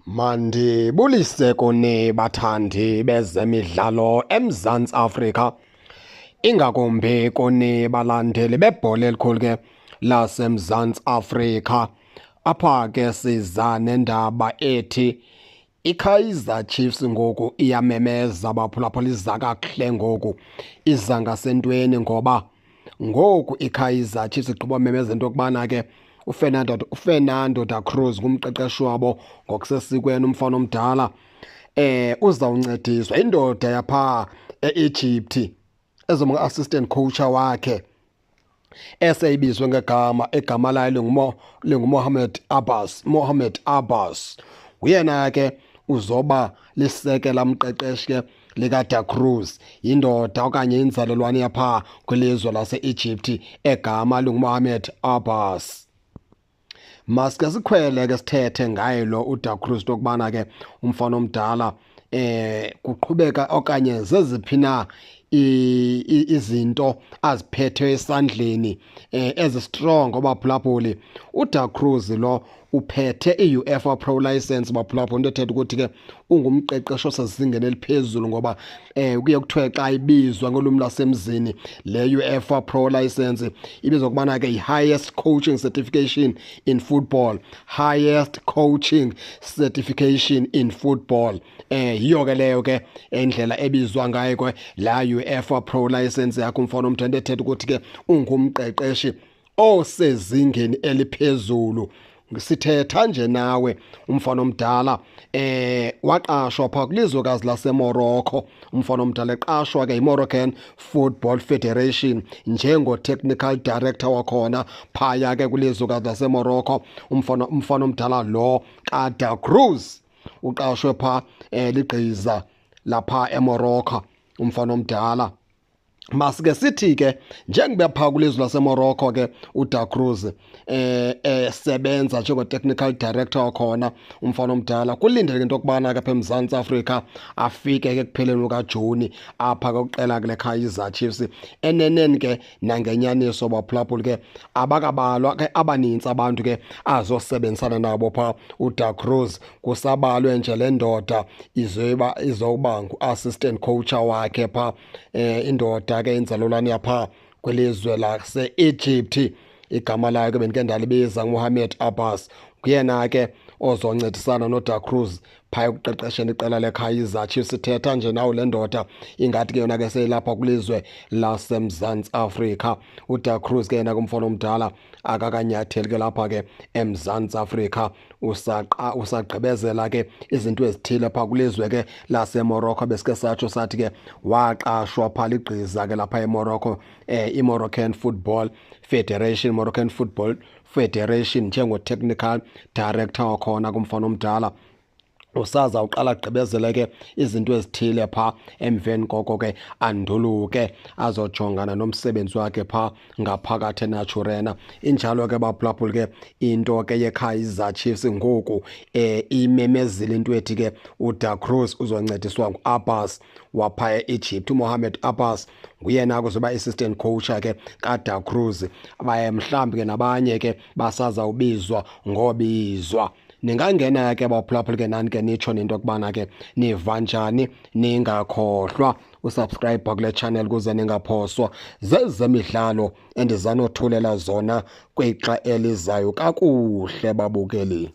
Mandibulise kuni bathandi bezemidlalo eMzantsi Afrika, ingakumbi kuni balandeli bebhola elikhulu ke laseMzantsi Afrika. Apha ke siza nendaba ethi iKaizer Chiefs ngoku iyamemeza baphulaphula, iza kakuhle ngoku, iza ngasentweni ngoba ngoku iKaizer Chiefs igqiba memeza into yokubana ke uFernando da Cruz ngumqeqeshi wabo ngokusesikweni, umfana omdala, uzawuncediswa indoda yapha e-Egypt ezoba assistant coach wakhe eseyibizwe ngegama, egama layo linguMohamed Abbas. Mohamed Abbas uyena ke uzoba lisekela mqeqeshi ke lika Da Cruz, indoda okanye inzalelwane yapha kwilizwe lase-Egypt egama linguMohamed Abbas. Maske sikhwele ke sithethe ngaye lo uDa Cruz into yokubana ke umfana omdala kuqhubeka okanye zeziphi na izinto aziphethe esandleni ezi strong obaphulaphuli. uDa Cruz lo uphethe i-UEFA Pro License baphulaphuli, into ethetha ukuthi ke ungumqeqeshi osezingeni eliphezulu ngoba kuye kuthiwe xa ibizwa ngolwimi lwasemzini le UEFA Pro License ibizwa ukubana ke yi-highest coaching certification in football, highest coaching certification in football. Yiyo ke leyo ke indlela ebizwa ngayo ke la UEFA Pro License yakho umfana omdala, into ethetha ukuthi ke ungumqeqeshi osezingeni eliphezulu. Sithetha nje nawe umfana omdala waqashwa pha kwilizwekazi laseMorocco, umfana omdala eqashwa ke yiMoroccan Football Federation njengo technical director wakhona phaya ke kwilizwekazi laseMorocco. Umfana omdala lo kaDa Cruz uqashwe pha ligqiza lapha eMorocco umfana omdala. Masike sithi ke njengoba pha kulizwe laseMorocco ke uDa Cruz esebenza njengo technical director wakhona umfana omdala, kulindeleke into yokubana ke apha eMzantsi Afrika afike ke ekupheleni kukaJuni apha ke kuqela ke leKaizer Chiefs. Eneneni ke nangenyaniso baphulaphuli ke abakabalwa ke abanintsi abantu ke azosebenzisana nabo pha uDa Cruz, kusabalwe nje le ndoda izoba ngu-assistant coach wakhe pha, indoda ke inzalelwane yapha kwilizwe lase-Egypt, igama layo ke bendike ndalibiza nguMohamed Abbas. Nguyena ke ozoncedisana noDa Cruz phaya ekuqeqesheni iqela leKaizer Chiefs. Sithetha nje nawo le ndoda ingathi ke yona ke seyilapha kwilizwe laseMzantsi Afrika. uDa Cruz ke yena kumfana omdala akakanyatheli ke lapha ke eMzantsi Afrika, usagqibezela ke izinto ezithile pha kwilizwe ke laseMorocco. Besike satsho sathi ke waqashwa pha ligqiza ke lapha eMorocco, iMoroccan Football Federation, Moroccan Football Federation njengo-technical director wakhona kumfana omdala. Usaza uqala agqibezele ke izinto ezithile pha, emveni koko ke anduluke azojongana nomsebenzi wakhe pha ngaphakathi eNaturena. Injalo ke baphulaphuli ke into ke yeKaizer Chiefs ngoku imemezile into ethi ke uDa Cruz uzoncediswa nguAbbas wapha e-Egypt. uMohamed Abbas nguyena kuzoba assistant coach ke kaDa Cruz, baye mhlawumbi ke nabanye ke basazawubizwa ngobizwa. Ningangena ke baphulaphuli ke nani ke nitsho nento yokubana ke niva njani, ningakhohlwa usubscribe kule channel ukuze ningaphoswa zezemidlalo endizanothulela zona kwixa elizayo. Kakuhle babukeli.